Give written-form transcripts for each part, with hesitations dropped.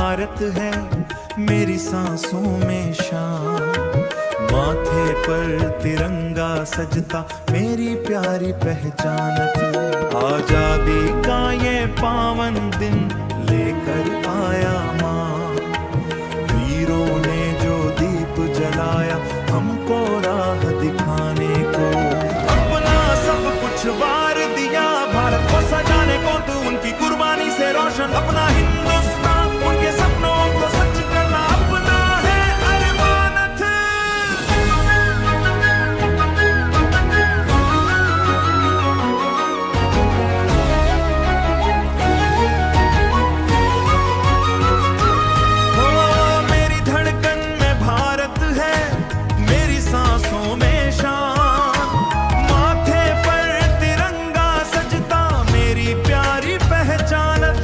भारत है, मेरी सांसों में शान। माथे पर तिरंगा सजता, मेरी प्यारी पहचान थी। आजादी का ये पावन दिन लेकर आया माँ। वीरों ने जो दीप जलाया, हमको राह दिखाने को। अपना सब कुछ वार दिया भारत को सजाने को, तू उनकी कुर्बानी से रोशन अपना हिंदुस्तान। उनके सपनों को सच करना अपना है अरमानत। हो मेरी धड़कन में भारत है, मेरी सांसों में शान। माथे पर तिरंगा सजता, मेरी प्यारी पहचानत।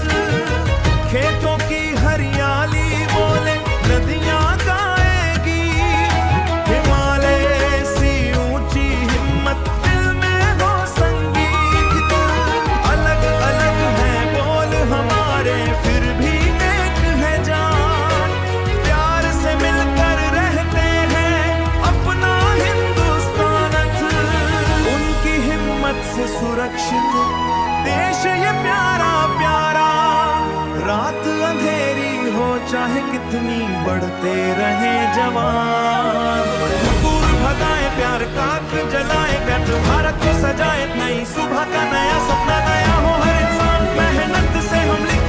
खेतों की हरियाली बोले, नदियां गाएगी। हिमालय सी ऊंची हिम्मत, दिल में हो संगीत। अलग अलग है बोल हमारे, फिर भी एक है जान। प्यार से मिलकर रहते हैं, अपना हिंदुस्तान। उनकी हिम्मत से सुरक्षित देश ये प्यारा प्यारा। रात अंधेरी हो चाहे कितनी, बढ़ते रहे जवान। दूर भगाए प्यार का आग जलाए, व्यर्थ भारत को सजाए। नई सुबह का नया सपना, नया हो हर इंसान। मेहनत से हम लिख